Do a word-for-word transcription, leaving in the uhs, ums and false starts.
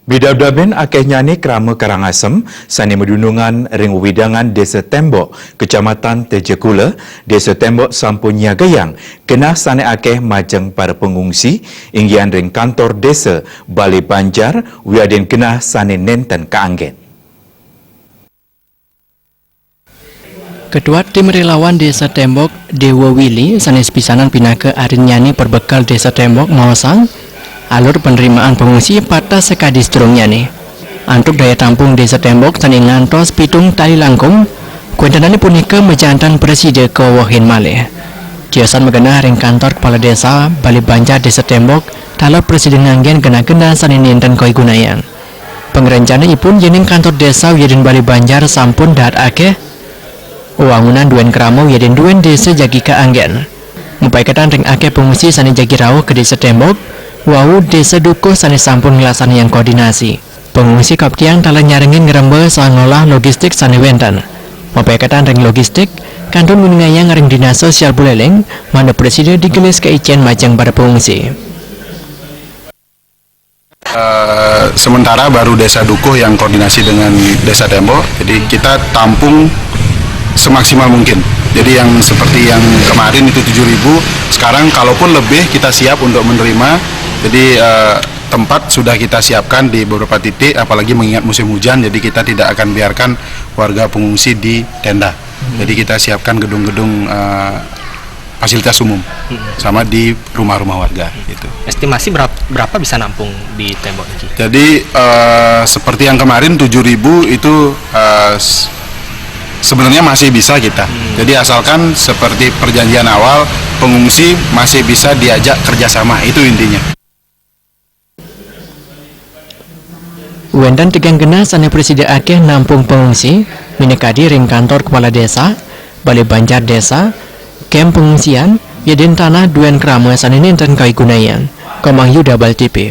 Bidabdaben akéhnyané krama Karangasem sané madunungan ring wewidangan Désa Témbok, Kecamatan Tejakula. Désa Témbok sampun nyagayang genah sané akéh majeng para pengungsi, inggihan ring kantor désa, balé banjar, wiadin genah sané nénten kaanggén. Ketua Tim Relawan Désa Témbok, Déwa Willy, sané pisanan pinaka arinnyané perbekel Désa Témbok, maosang, alur penerimaan pengungsi pateh sakadi sadurungnyané. Antuk daya tampung Désa Témbok sané ngantos pitung tali langkung, kuéntenané punika majanten prasida kawehin malih. Tiosan magenah ring kantor kepala désa, balé banjar Désa Témbok, taler prasida nganggén genah-genah sané nénten kawigunayang. Pangrencanaipun yéning kantor désa wiadin balé banjar sampun dahat akéh, wewangunan duén krama wiadin duén désa jagi kaanggén. Mapaiketan ring akéh pengungsi sané jagi rauh ka Désa Témbok, wau désa dukuh sané sampun nglaksanayang koordinasi. Pengungsi kaptiang taler nyarengin ngremba saha ngolah logistik sané wénten. Mapaiketan ring logistik, kantun nguningayang ring Dinas Sosial Buleleng, mangda prasida digelis kaicén majeng para pengungsi. Eh, sementara baru Desa Dukuh yang koordinasi dengan Desa Témbok, jadi kita tampung semaksimal mungkin. Jadi yang seperti yang kemarin itu tujuh ribu, sekarang kalaupun lebih kita siap untuk menerima. Jadi, eh, tempat sudah kita siapkan di beberapa titik, apalagi mengingat musim hujan, jadi kita tidak akan biarkan warga pengungsi di tenda. Jadi kita siapkan gedung-gedung, eh, fasilitas umum sama di rumah-rumah warga gitu. Estimasi berapa, berapa bisa nampung di Témbok ini? Jadi, eh, seperti yang kemarin tujuh ribu itu, eh, s-, sebenarnya masih bisa kita. Jadi asalkan seperti perjanjian awal, pengungsi masih bisa diajak kerjasama, itu intinya. Wénten tigang genah sané prasida akéh nampung pengungsi, minakadi ring kantor kepala désa, balé banjar désa, kém pengungsian, yadin tanah duén krama sané nénten kawigunayang. Komang Yuda, Bali T V.